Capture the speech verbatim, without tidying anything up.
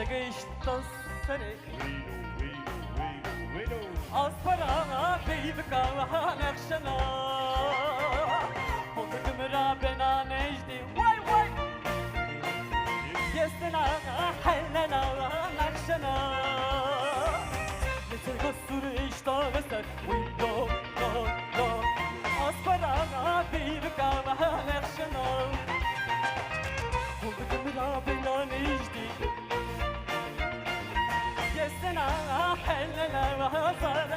Gişta serê aspera beyvika nexşena. Hondiki mi ra bena nejdî. Way way. Yesena helena nexşena. Yeserga sur işta ve ser. Wi do do do. Aspera beyvika nexşena. Hondiki mi ra bena nejdî. Yesena helena zara.